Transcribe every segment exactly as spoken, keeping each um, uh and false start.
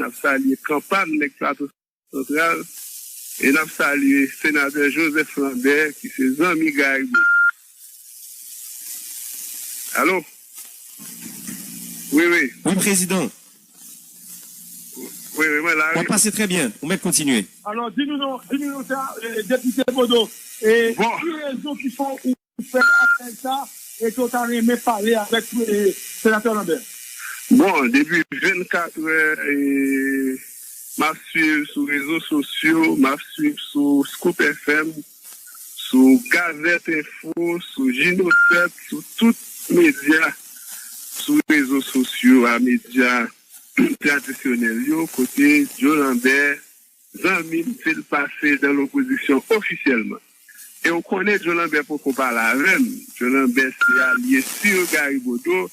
n ap salye Kanpan, nèg Plato Santral, e n ap salye Senatè Joseph Lambert, ki se zanmi Gary Bodeau. Alo? Wi, wi. Wi, prezidan. Wi, wi, mwen la, wi. W ap pase trè byen. Ou mèt kontinye. Alò, di nou non, di nou non sa, eh, depite Bodeau, eh, bon, ki rezon ki fè w fè apèl sa, e ke w ta renmen pale avèk, eh, Senatè Lambert? Bon, depi vennkat è, eh, m ap swiv sou rezo sosyo, m ap swiv sou Scoop F M, sou Gazette Info, sou Jino sèt, sou tout medya, sou rezo sosyo a, medya tradisyonèl yo, kote Joe Lambert, zanmi m, fè l pase dan lopozisyon ofisyèlman. E w konnen Joe Lambert poko pale avè m. Joe Lambert se alye si Gary Bodeau.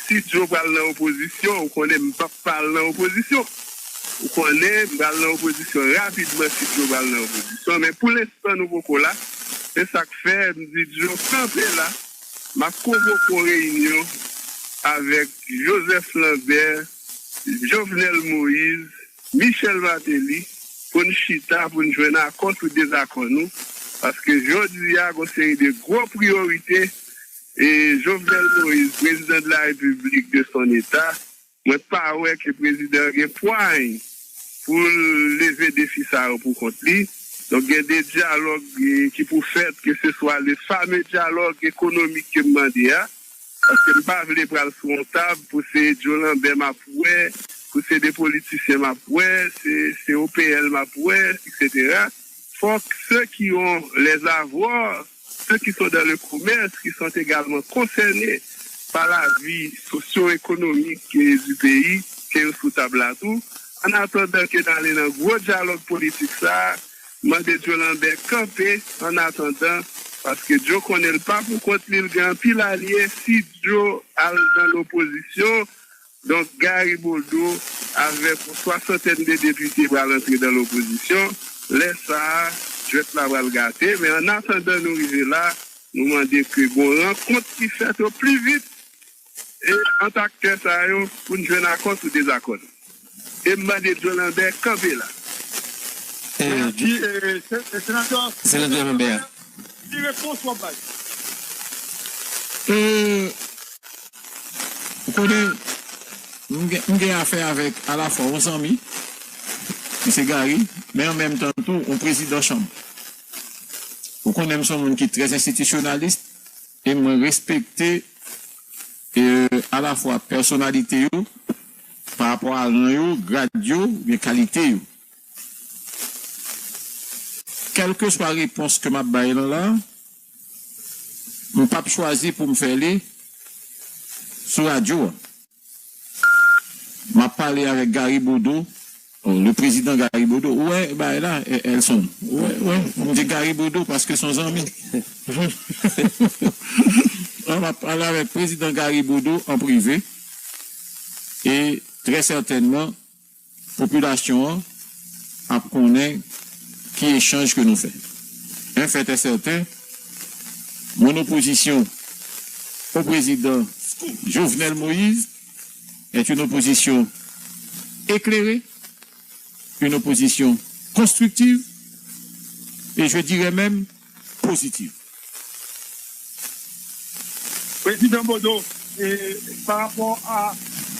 Si Joe pral nan opozisyon, w konnen m p ap pa al nan opozisyon. Ou konnen m pral nan opozisyon rapidman si Joe pral nan opozisyon. Men pou lenstan, nou poko la. Se sa k fè m di Joe kanpe la. M ap konvoke yon reyinyon avèk Joseph Lambert, Jovenel Moïse, Michel Martelly, pou n chita, pou n jwenn akò sou dezakò nou, paske jodi a, gon seri de gwo priyorite, e Jovenel Moïse, président de la République de son État, mwen pa wè ke prezidan an gen pway pou l leve defi sa yo pou kont li. Donk, gen de dyalòg, eh, ki pou fèt, ke se swa le fameux dialogue économique ke m mande a, paske m pa vle pral sou yon tab pou se Joe Lambert m ap wè, pou se de politisyen m ap wè, se, se O P L m ap wè, et cetera. Fòk ceux qui ont les avoirs, ceux qui sont dans le commerce, qui sont également concernés par la vie socio-économique, eh, du pays, ke yo sou tab la tou. An atandan ke n ale nan gwo dyalòg politik sa a, mande Joe Lambert kanpe an atandan, paske Joe konnen l pa pou kont li, l gen anpil alye. Si Joe al nan lopozisyon, donk Gary Bodeau avèk yon swasantèn de depite pral antre nan lopozisyon. Lè sa a, jwèt la pral gate. Men an atandan nou rive la, nou mande ke gon rankont ki fèt o pli vit e ant aktè sa yo pou n jwenn akò sou dezakò nou. E m mande Joe Lambert kanpe la. Eh, Mèsi, eh, se- eh, senatè. Senatè Lambert. Ki repons w ap bay? Eh, ou konnen, m gen, m gen afè avèk alafwa yon zanmi, ki se Gary, men an menm tan tou, yon prezidan chanm. Ou konnen m se yon moun ki trè enstitisyonalis, e mwen respekte, e, alafwa pèsonalite yo, pa rapò a ran yo, grad yo, oubyen kalite yo. Kèlkeswa repons ke m ap bay lan la, m p ap chwazi pou m fè li sou radyo a. M ap pale avèk Gary Bodeau, oh, le président Gary Bodeau. Ou wè, bagay la, eh, Elson. Ou wè, wè, m di Gary Bodeau paske se yon zanmi. M ap pale avèk prezidan Gary Bodeau an prive. E trè sètènman, popilasyon an ap konnen ki echanj ke nou fè. Un fait est certain, mon opposition au président Jovenel Moïse est une opposition éclairée, une opposition constructive et je dirais même positive. Prezidan Bodeau, e, pa rapò a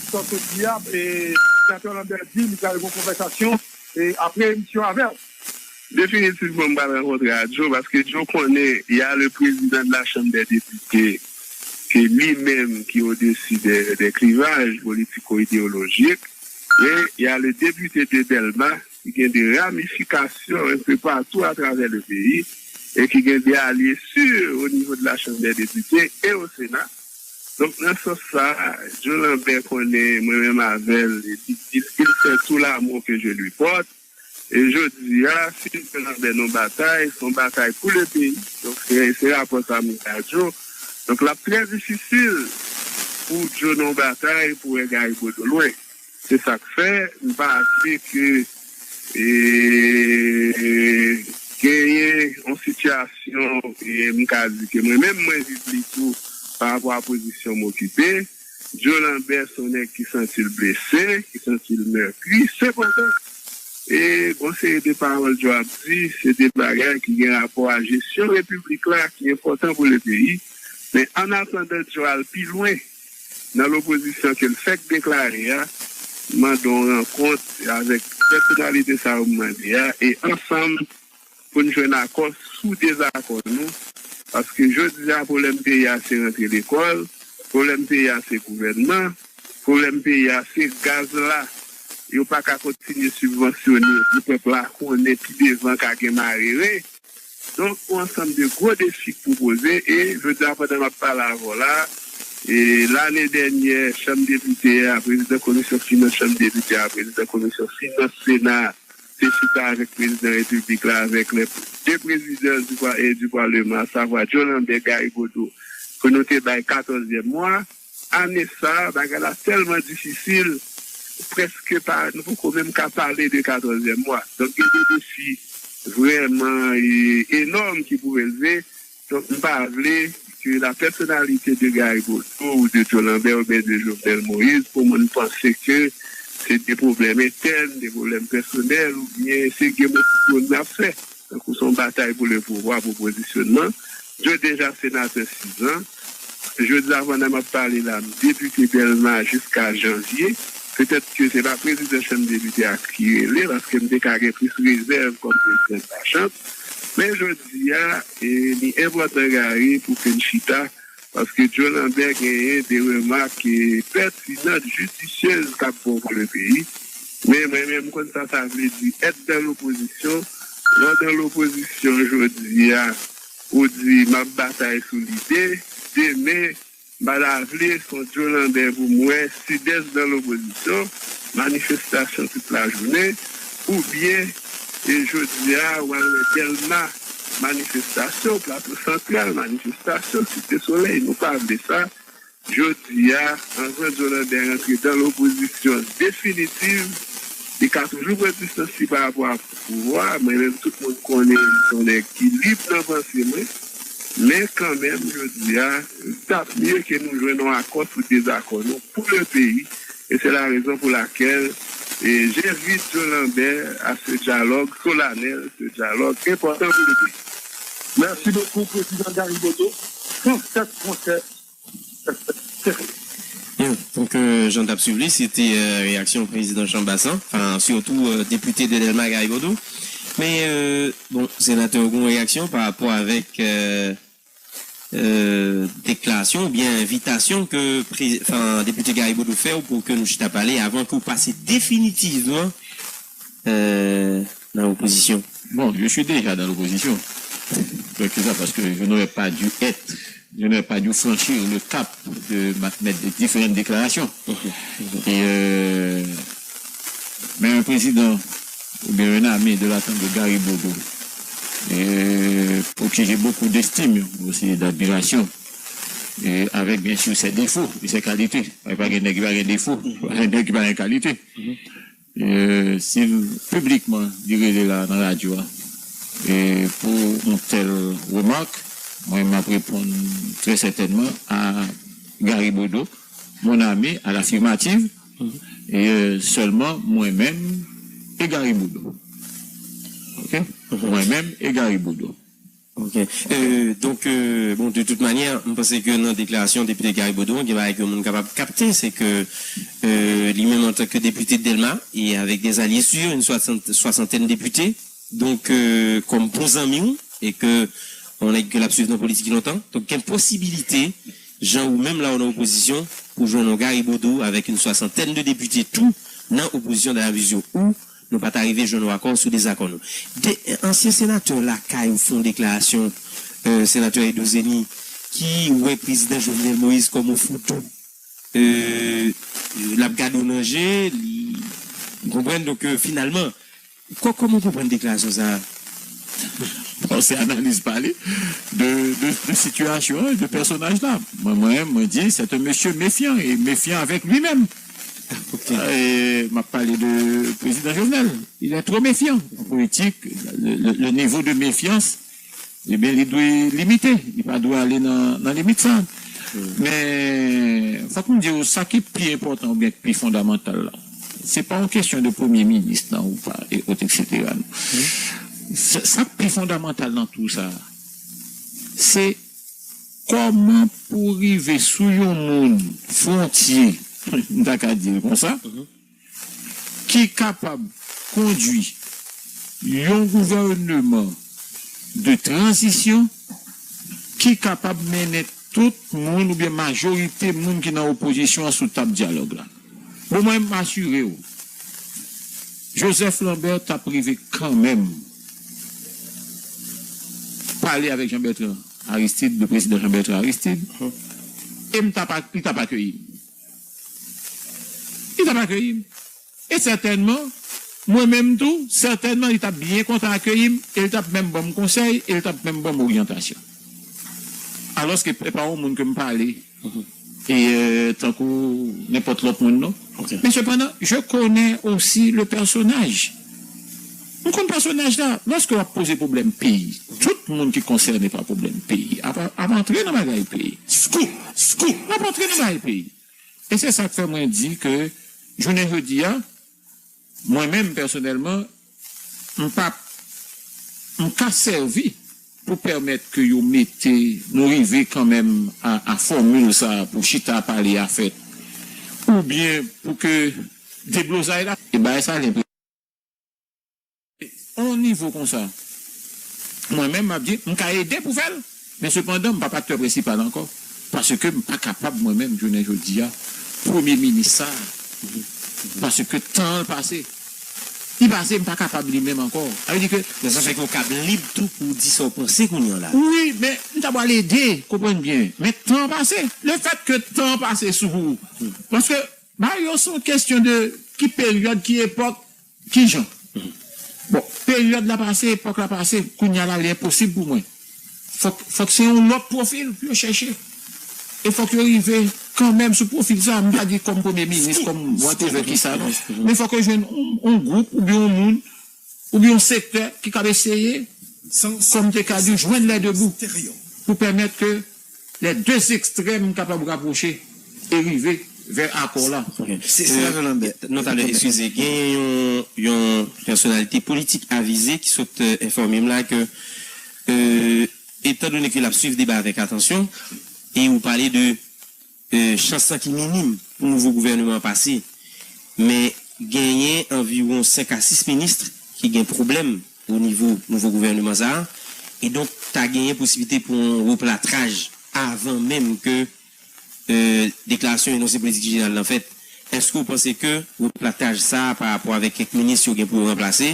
sa w sot di a, e, Senatè Lambert di li pral gen yon konvèsasyon, e, apre emisyon avè w. Definitivman, m pral rankontre a Joe, paske Joe konnen, il y a le président de la Chambre des députés, ke li menm ki odesi de, de clivages politico-idéologiques, men il y a le député de Dèlma, ki gen de ramifikasyon un peu partout à travers le pays, e ki gen de alye sur au niveau de la Chambre des députés et au Sénat. Donk, nan sans sa, Joe Lambert konnen mwen menm avè l, il, il, il sait tout l'amour que je lui porte. E jodi a, si Joe Lambert nan batay, se yon batay pou le peyi. Donk, se, se rapò sa mwen ak Joe. Donk, l ap trè difisil pou Joe nan batay pou wè Gary Bodeau lwen. Se sa k fè, m panse ke, e, genyen yon sitiyasyon, e, m ka di ke mwen menm, mwen viv li tou pa rapò a pozisyon m okipe. Joe Lambert se yon nèg ki santi l blese, ki santi l mèkri, sepandan, e gon seri de pawòl Joe ap di, se de bagay ki gen rapò a jesyon repiblik la ki enpòtan pou le peyi. Men annatandan Joe al pi lwen nan lopozisyon ke l fèk deklare a, m mande yon rankont avèk pèsonalite sa yo m mande a, e ansanm pou n jwenn akò sou dezakò nou, paske jodi a pwoblèm peyi a se rantre lekòl, pwoblèm peyi a se gouvènman, pwoblèm peyi a se gaz la, yo pa ka kontinye sibvansyone pou pèp la konnen pi devan ka gen marere. Donk yon ansanm de gwo defi k pou poze, e jodi a pandan m ap pale avè w la, e lane dènyè chanm depite a, prezidan komisyon finans chanm depite a, prezidan komisyon finans sena a, te chita avèk prezidan repiblik la, avèk lè de prezidan di pa- e di palman, asavwa Joe Lambert, Gary Bodeau, pou nou te bay katòzyèm mwa. Ane sa a, bagay la tèlman difisil, prèske pa, nou poko menm ka pale de katòzyèm mwa. Donk gen de defi vrèman e, enòm ki pou relve. Donk m pa vle ke la pèsonalite de Gary Bodeau ou de Joe Lambert oubyen de Jovenel Moïse pou moun panse ke se de pwoblèm entèn, de pwoblèm pèsonèl oubyen se Game of Thrones n ap fè. Tankou se yon batay pou le pouvwa, pou pozisyonman. Joe deja senatè sizan. Jodi a pandan m ap pale la, m depite Dèlma jiska janvye. Petèt ke se pa prezidan chanm depite a ki rele, paske m te ka gen plis rezèv kòm prezidan de la chanm. Men jodi a, e, li enpòtan Gary pou ke n chita, paske Joe Lambert genyen de remak, e, pètinan, jidisyez k ap bon pou le peyi. Men mwen menm, m konn sa sa vle di èt dan lopozisyon. Lè w dan lopozisyon jodi a, ou di m ap batay sou lide, demen, m pa ta vle se yon Joe Lambert pou m wè Sidès dan lopozisyon, manifestasyon tout lajounen, oubyen, e jodi a, w al wè Dèlma, manifestasyon, Plato Santral, manifestasyon, Site Solèy, nou pa vle sa. Jodi a, anvan Joe Lambert rantre dan lopozisyon definitiv, li ka toujou pran distans li pa rapò a pouvwa. Mwen menm, tout moun konnen m se yon nèg ki lib nan panse mwen. Men kanmenm, jodi a, li t ap mye ke nou jwenn yon akò sou dezakò nou pou le peyi. E se la rezon pou lakèl, e, j'invite Joe Lambert à ce dialogue solennel, ce dialogue important pour le pays. Merci beaucoup, Président Gary Bodeau. Konsèp, konsèp. Donk, jan n t ap swiv li, se te reyaksyon prezidan Chanm Bas lan, anfen, sitou depite de Dèlma, Gary Bodeau. Men, bon, senatè, ou gen yon reyaksyon pa rapò avèk deklarasyon oubyen envitasyon ke depite Gary Bodeau fè w pou ke nou chita pale avan ke w pase definitivman nan opozisyon? Bon, je suis déjà dans l'opposition. Pourquoi ça? Parce que je n'aurais pas dû être, je n'aurais pas dû franchir le cap de ma- mettre de différentes déclarations. Et, euh, mais un président ou bien un ami de la trempe de Gary Bodeau, et pour qui j'ai beaucoup d'estime aussi d'admiration, et avec bien sûr ses défauts et ses qualités. Mwen pa gen nèg ki pa gen defo, pa gen nèg ki pa gen kalite. E, si l piblikman li rele la nan radyo a e pou yon tèl remak, mwen m ap reponn trè sètènman a Gary Bodeau, mon ami, à l'affirmative, e sèlman mwen menm e Gary Bodeau. Oke? Mwen menm e Gary Bodeau. Ok. Donk, bon, de tout manyè, m panse ke nan deklarasyon depite Gary Bodeau an, gen bagay ke moun kapab kapte, se ke li menm antanke depite de Dèlma, e avèk des alliés sûrs, une soixantaine de députés, donk, kòm bon zanmi w, e ke yon nèg ke l ap swiv nan politik lontan, donk gen posibilite, jan ou menm la ou nan opozisyon, pou jwenn yon Gary Bodeau avèk une soixantaine de députés tou nan opozisyon, dans la mesure où nou pa ta rive jwenn yon akò sou dezakò nou. De ansyen senatè lakay ou fè yon deklarasyon, senatè Edo Zeni, ki wè prezidan Jovenel Moïse kòm yon foto, l ap gade w nan je, li, ou konprann, donk finalman, kòman w konprann deklarasyon sa a? Bon, se analiz pa li de, de, de sitiyasyon an, de pèsonaj la. Mwen, mwen, mwen di, c'est un monsieur méfiant et méfiant avec lui-même. E m ap pale de prezidan Jovenel. Il est trop méfiant. An politik, le, le, le niveau de méfiance, ebyen, li dwe limite. Li pa dwe ale nan, nan limit sa. Men, Fòk m di w, sa ki pi enpòtan oubyen ki pi fondamantal la, se pa yon kesyon de premye minis nan ou pa, e ot, et cetera non. Sa, sa k pi fondamantal nan tou sa, se kòman pou rive sou yon moun fwontye, m ta ka di l konsa, ki kapab kondui yon gouvèneman de tranzisyon ki kapab mennen tout moun oubyen majorite moun ki nan opozisyon an sou tab dyalòg la. Bon, mwen, m asire w, Joseph Lambert t ap rive kanmenm pale avèk Jean Bertrand Aristide, le prezidan Jean Bertrand Aristide, e m t ap ak-, li t ap akeyi m. Li t ap akeyi m. E sètènman, mwen menm tou, sètènman, li t ap byen kontan akeyi m, e li t ap menm ban m konsèy, e li t ap menm ban m oryantasyon. Alòske e pa yon moun ke m pale, e, euh, tankou nenpòt lòt moun, non. Men sepandan, je connais aussi le personnage. M konn pèsonaj la. Lòske w ap poze pwoblèm peyi, tout moun ki konsène pa pwoblèm peyi ap, ap antre nan bagay peyi. Scoop! Scoop! Ap antre nan bagay peyi. E se sa k fè mwen di ke jounen jodi a, mwen menm pèsonèlman, m p ap, m ka sèvi pou pèmèt ke yo mete, nou rive kanmenm a, a fòmil sa a pou chita pale a fèt, oubyen pou ke deblozay la, e bagay sa a, on nivo konsa. Mwen menm, m ap di, m ka ede pou fè l, men sepandan, m p ap aktè prensipal ankò. Paske m pa kapab, mwen menm, jounen jodi a, premye minis sa a, paske tan an pase. Li pase, m pa kapab li menm ankò. Sa vle di ke... Men sa fè ke w kab lib tou pou w di sa w panse kounye a la. Wi, men m ta pral ede, konprann byen. Men tan an pase. Le fèt ke tan an pase sou ou. Paske, ba yo, se yon kesyon de ki peryòd, ki epòk, kijan? Bon, peryòd la pase, epòk la pase, kounye a la, li enposib pou mwen. Fòk, fòk se yon lòt pwofil pou yo chèche. E fòk yo rive kanmenm sou pwofil sa, m pa di kòm premye minis, kòm whatever ki sa, non. Men fòk yo jwenn yon, yon gwoup oubyen yon moun, oubyen yon sektè ki kab eseye, kòm te ka di, jwenn lè de bou pou pèmèt ke lè de ekstrèm kapab rapwoche e rive vè akò la. Ok. Se, Senatè Lambert. Non, talè, eskize, genyen yon, yon pèsonalite politik avize ki sot, euh, enfòme m la ke, euh, etan done ke l ap swiv deba avèk atansyon, e ou pale de, euh, chans lan ki minim pou nouvo gouvèneman an pase, men genyen anviwon senk a sis minis ki gen pwoblèm o nivo nouvo gouvèneman sa a, e donk ta genyen posiblite pou yon replatraj avan menm ke, euh, deklarasyon enonse politik jeneral lan fèt. Èske w panse ke replatraj sa a pa rapò avèk kèk minis yo gen pou yo ranplase,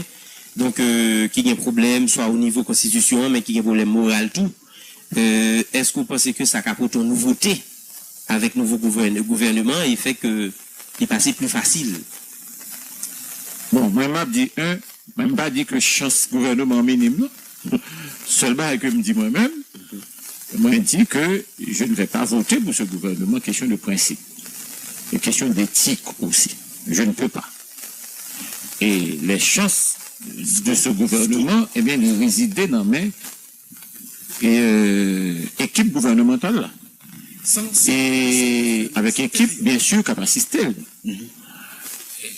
donk, euh, ki gen pwoblèm swa o nivo konstitisyon an, men ki gen pwoblèm moral tou, euh, èske w panse ke sa ka pote yon nouvote avèk nouvo gouvèn-, gouvèneman e fè ke li pase pli fasil? Bon, mwen, m ap di, en, mwen, m pa di ke chans gouvèneman an minim, non. Sèl bagay ke m di mwen menm, mwen di ke je ne vais pas voter pour ce gouvernement, question de principe et question d'éthique aussi. Je ne peux pas. Et les chances de ce gouvernement, eh bien, li rezide nan men e, euh, ekip gouvènemantal la. E avèk ekip, byen si, k ap asiste l.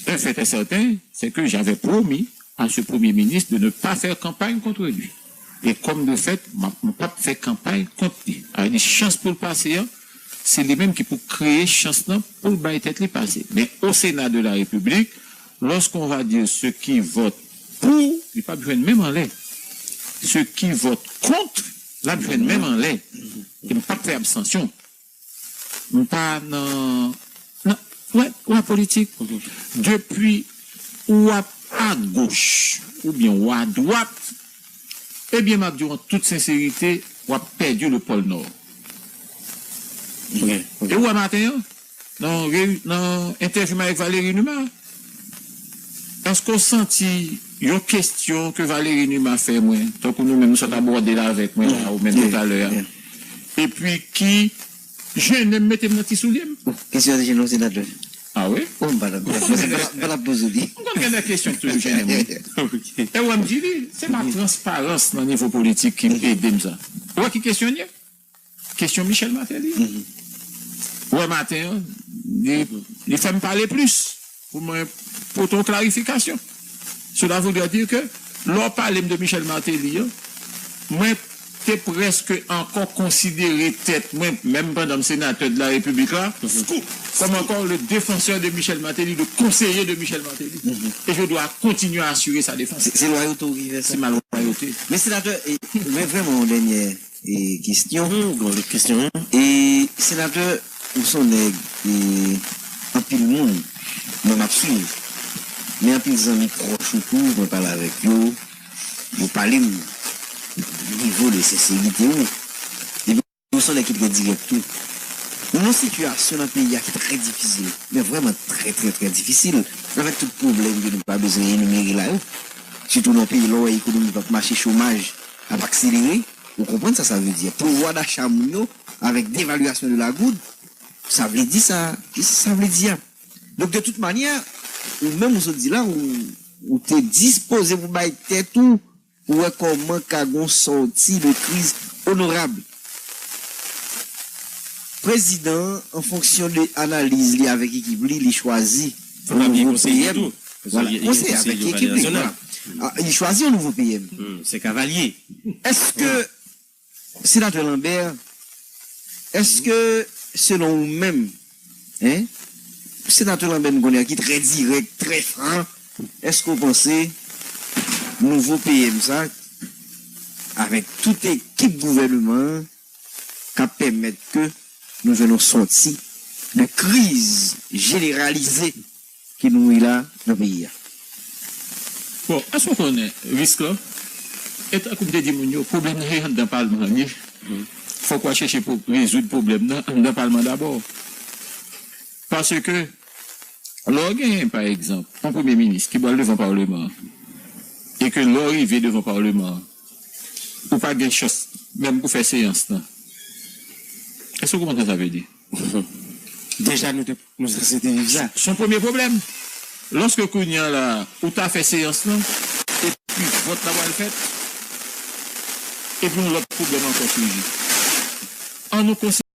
Un fait est certain, c'est que j'avais promis à ce Premier ministre de ne pas faire campagne contre lui. E kòm de fèt, m ap, m p ap fè kanpay kont li. Sa vle di, chans pou l pase an, se li menm ki pou kreye chans lan pou l bay tèt li pase. Men au Sénat de la République, lorsqu'on va dire ceux qui votent pour, li p ap jwenn menm anlè. Ceux qui votent contre, l ap jwenn menm anlè. E m p ap fè abstansyon. M pa nan, nan, wè, wè politik. Depi ou ap agoch oubyen ou adwat, ebyen, m ap di w an tout senserite, w ap pèdi le pòl nò. Ok, ok. E ou wè maten an, nan, nan entèvyou m avèk Valérie Numa, èske w santi yon kesyon ke Valérie Numa fè mwen, tankou nou menm nou sot abòde l avèk mwen la, ou menm talè a, epi ki jennen m mete m nan ti soulye m? Kesyon an te jennen w, senatè? Ah wi? Oh, m pa t ap, m pa t ap poze w li. M konn gen de kesyon ki toujou jennen mwen. E w wè m di li, se pa transparans nan nivo politik ki ede m sa. Ou wè ki kesyon l ye? Kesyon Michel Martelly. Wè maten an, li, li fè m pale plis pou mwen pote yon klarifikasyon. Cela voudrait dire que lè w pale m de Michel Martelly an, mwen te prèske ankò konsidere tèt mwen, menm pandan m senatè de la Repiblik la, kòm ankò le défenseur de Michel Martelly, le conseiller de Michel Martelly. Et je dois continuer à assurer sa défense. Se lwayote w ki fè sa. Se malwayote. Men senatè, mwen vrèman yon dènyè e, kesyon. Hmm, gon lòt kesyon, wi. E, senatè, ou se yon nèg, e, anpil moun, mwen m ap swiv. Men anpil zanmi pwòch ou tou, mwen pale avèk yo, yo pale m nivo de senserite ou. Epi, ou se yon nèg ki trè dirèk tou. Nou nan yon sitiyasyon nan peyi a ki trè difisil, men vrèman trè, trè, trè difisil, avèk tout pwoblèm ke nou pa bezwen enimere la yo. Sitou nan peyi lè w wè ekonomi p ap mache, chomaj ap akselere. Ou konprann sa sa vle di a? Pouvwa dacha moun yo, avèk devalyasyon de la goud, sa vle di sa, ki sa sa vle di a? Donk, de tout manyè, ou menm ou sot di la, ou, ou te dispoze pou bay tèt ou, pou wè kòman ka gon sòti de kriz onorab. Prezidan an, an fonksyon de analiz li avèk ekip li, li chwazi yon nouvo P M. Vwala, konseye avèk ekip li, vwala. A, li chwazi yon nouvo P M. Hmm, se Kavalye. Èske, senatè Lambert, èske, selon ou menm, en, senatè Lambert, nou konnen ki trè dirèk, trè fran, èske w panse nouvo P M sa, avèk tout ekip gouvènman an, ka pèmèt ke nou jwenn yon sòti de kriz jeneralize ke nou ye la nan peyi a? Bon, èske w konnen risk lan? E tankou m te di moun yo, pwoblèm nan se anndan palman an li ye. Fòk w al chèche pou rezoud pwoblèm nan anndan palman dabò. Paske, lè w genyen, pa egzanp, yon premye minis ki pral devan palman an, e ke lè w rive devan palman an, ou pa gen chans menm pou fè seyans lan, èske w konprann sa sa vle di? Deja, nou te, nou sanse te viv sa. Se yon premye pwoblèm. Lòske kounye a la, ou ta fè seyans lan, epi vòt la pral fèt, epi yon lòt pwoblèm ankò swivi. An nou konsidere